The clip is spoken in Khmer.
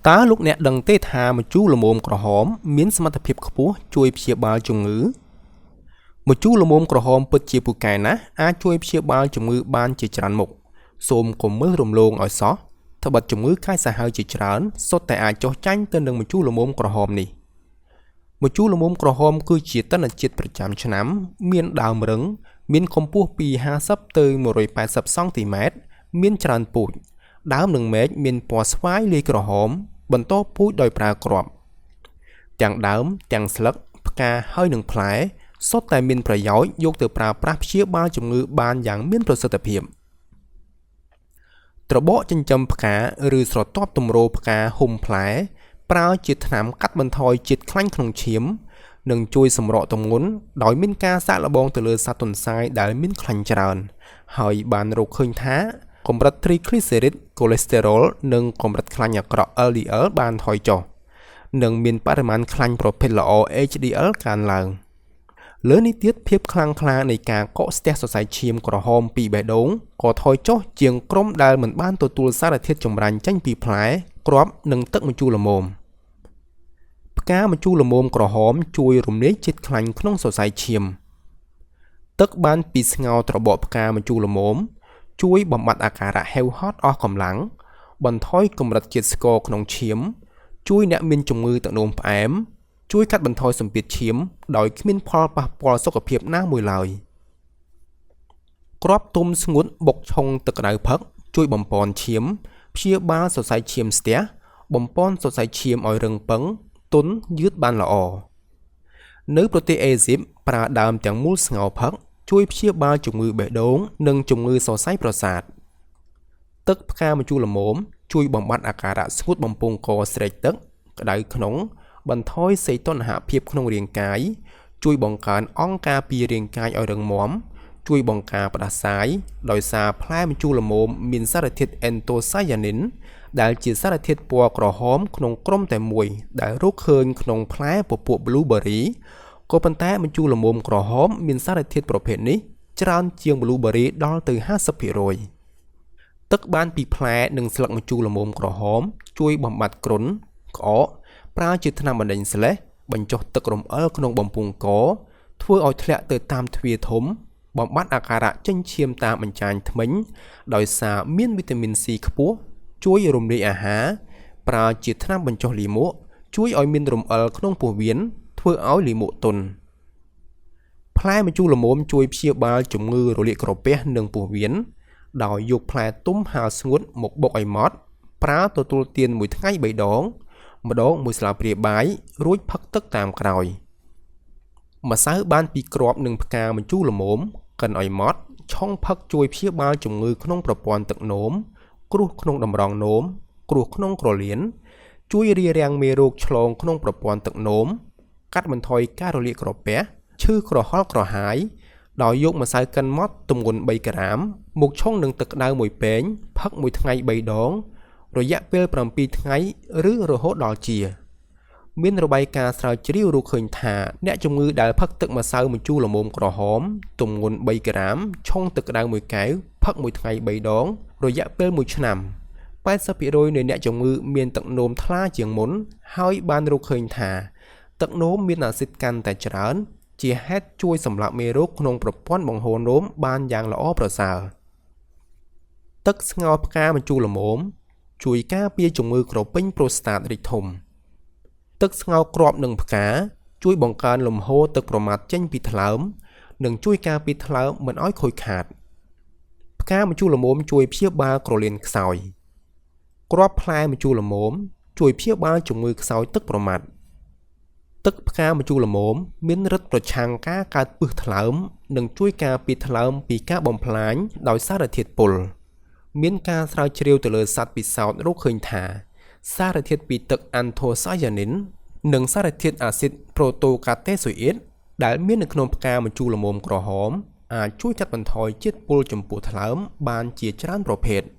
តើលោកអ្នកដឹងទេថាម្ជូរល្មមក្រហមមានសមត្ថភាពខ្ពស់ជួយព្យាបាលជំងឺម្ជូរល្មមក្រហមពិតជាពូកែណាស់អាចជួយព្យាបាលជំងឺបានជាច្រើនមុខសូមកុំមើលរំលងឲ្យសោះត្បិតជំងឺកាចសាហាវជាច្រើនសុទ្ធតែអាចចុះចាញ់ទៅនឹងម្ជូរល្មមក្រហមនេះម្ជូរល្មមក្រហមគឺជាទិន្នជាតិប្រចាំឆ្នាំមានដើមរឹងមានកម្ពស់ពី50ទៅ180សង់ទីម៉ែត្រមានច្រើនពូជដើមនិងមែកមានពណ៌ស្វាយលាយក្រហមបន្តពូជដោយប្រើគ្រាប់ទាំងដើមទាំងស្លឹកផ្កាហើយនិងផ្លែសុទ្ធតែមានប្រយោជន៍យកទៅប្រើប្រាស់ព្យាបាលជំងឺបានយ៉ាងមានប្រសិទ្ធភាពត្របកចិញ្ចឹមផ្កាឬស្រទាប់ទម្រផ្កាហ៊ុំផ្លែប្រើជាថ្នាំកាត់បន្ថយជាតិខ្លាញ់ក្នុងឈាមនិងជួយសម្រកទម្ងន់ដោយមានការសាកល្បងទៅលើសត្វទន្សាយដែលមានខ្លាញ់ច្រើនហើយបានរកឃើញថាកម្រិត Triglyceride កូលេស្តេរ៉ុលនិងកម្រិតខ្លាញ់អាក្រក់ LDL បានថយចុះនិងមានបរិមាណខ្លាញ់ប្រភេទល្អ HDL កើនឡើងលើនេះទៀតភាពខ្លាំងក្លានៃការកកស្ទះសរសៃឈាមក្រហមពីបេះដូងក៏ថយចុះជាងក្រុមដែលមិនបានទទួលសារធាតុចម្រាញ់ចេញពីផ្លែគ្រាប់និងទឹកម្ជូរល្មមផ្កាម្ជូរល្មមក្រហមជួយរំលាយជាតិខ្លាញ់ក្នុងសរសៃឈាមទឹកបានពីស្ងោរត្របកផ្កាម្ជូរល្មមជួយបំបត្តិអាការៈហេវហត់អស់កម្លាំងបន្ថយកម្រិតជាតិស្ករក្នុងឈាមជួយអ្នកមានជំងឺទឹកនោមផ្អែមជួយកាត់បន្ថយសម្ពាធឈាមដោយគ្មានផលប៉ះពាល់សុខភាពណាមួយឡើយគ្រាប់ទុំស្ងួតបុកឆុងទឹកក្តៅផឹកជួយបំប៉នឈាមព្យាបាលសរសៃឈាមស្ទះបំប៉នសរសៃឈាមឲ្យរឹងប៉ឹងទន់យឺតបានល្អនៅប្រទេសអេស៊ីបប្រើដើមទាំងមូលស្ងោរផឹកជួយព្យាបាលជំងឺបេះដូងនិងជំងឺសរសៃប្រសាទទឹកផ្កាម្ជូរល្មមជួយបំបត្តិអាការៈស្ងួតបំពង់កស្រេកទឹកក្តៅក្នុងបន្ថយសីតុណ្ហភាពក្នុងរាងកាយជួយបង្កើនអង្គការពាររាងកាយឲ្យរឹងមាំជួយបង្ការផ្ដាសាយដោយសារផ្លែម្ជូរល្មមមានសារធាតុ Anthocyanin ដែលជាសារធាតុពណ៌ក្រហមក្នុងក្រុមតែមួយដែលរកឃើញក្នុងផ្លែពពួក Blueberry ក៏ប៉ុន្តែម្ជូរល្មមក្រហមមានសារធាតុប្រភេទនេះច្រើនជាង Blueberry ដល់ទៅ 50%ទឹកបានពីផ្លែនិងស្លឹកម្ជូរល្មមក្រហមជួយបំបត្តិគ្រុនក្អកប្រើជាថ្នាំបណ្ដេញស្លេះបញ្ចុះទឹករំអិលក្នុងបំពង់កធ្វើឲ្យធ្លាក់ទៅតាមទ្វារធំបំបត្តិអាការៈចេញឈាមតាមអញ្ចាញធ្មេញដោយសារមានវីតាមីន C ខ្ពស់ជួយរំលាយអាហារប្រើជាថ្នាំបញ្ចុះលាមកជួយឲ្យមានរំអិលក្នុងពោះវៀនធ្វើឲ្យលាមកទន់ផ្លែម្ជូរល្មមជួយព្យាបាលជំងឺរលាកក្រពះនិងពោះវៀនដោយយកផ្លែទុំហាលស្ងួតមកបុកឲ្យម៉ត់ប្រើទទួលទានមួយថ្ងៃ3ដងម្ដងមួយស្លាបព្រាបាយរួចផឹកទឹកតាមក្រោយម្សៅបានពីគ្រាប់និងផ្កាម្ជូរល្មមកិនឲ្យម៉ត់ឆុងផឹកជួយព្យាបាលជំងឺក្នុងប្រព័ន្ធទឹកនោមគ្រោះក្នុងតម្រងនោមគ្រោះក្នុងក្រលៀនជួយរារាំងមេរោគឆ្លងក្នុងប្រព័ន្ធទឹកនោមកាត់បន្ថយការរលាកក្រពះឈឺក្រហល់ក្រហាយដោយយកម្សៅកិនម៉ត់ទម្ងន់3ក្រាមមកឆុងនឹងទឹកក្តៅមួយពែងផឹកមួយថ្ងៃ3ដងរយៈពេល7ថ្ងៃឬរហូតដល់ជាមានរបាយការណ៍ស្រាវជ្រាវរកឃើញថាអ្នកជំងឺដែលផឹកទឹកម្សៅម្ជូរល្មមក្រហមទម្ងន់3ក្រាមឆុងទឹកក្តៅមួយកែវផឹកមួយថ្ងៃ3ដងរយៈពេល1ឆ្នាំ 80% នៃអ្នកជំងឺមានទឹកនោមថ្លាជាងមុនហើយបានរកឃើញថាទឹកនោមមានអាស៊ីតកាន់តែច្រើនជាហេតុជួយសម្លាប់មេរោគក្នុងប្រព័ន្ធបង្ហូរនោមបានយ៉ាងល្អប្រសើរទឹកស្ងោរផ្កាម្ជូរល្មមជួយការពារជំងឺក្រពេញប្រូស្តាតរីកធំទឹកស្ងោរគ្រាប់និងផ្កាជួយបង្កើនលំហូរទឹកប្រមាត់ចេញពីថ្លើមនិងជួយការពារថ្លើមមិនឲ្យខូចខាតផ្កាម្ជូរល្មមជួយព្យាបាលក្រលៀនខ្សោយគ្រាប់ផ្លែម្ជូរល្មមជួយព្យាបាលជំងឺខ្សោយទឹកប្រមាត់ទឹកផ្កាម្ជូរល្មមមានឫទ្ធិប្រឆាំងការកើតពិសថ្លើមនិងជួយការពារថ្លើមពីការបំផ្លាញដោយសារធាតុពុលមានការស្រាវជ្រាវទៅលើសត្វពិសោធន៍រកឃើញថាសារធាតុពីទឹក Anthocyanin និងសារធាតុអាស៊ីតប្រូតូកាតេសូអ៊ីតដែលមាននៅក្នុងផ្កាម្ជូរល្មមក្រហមអាចជួយកាត់បន្ថយជាតិពុលចំពោះថ្លើមបានជាច្រើនប្រភេទ។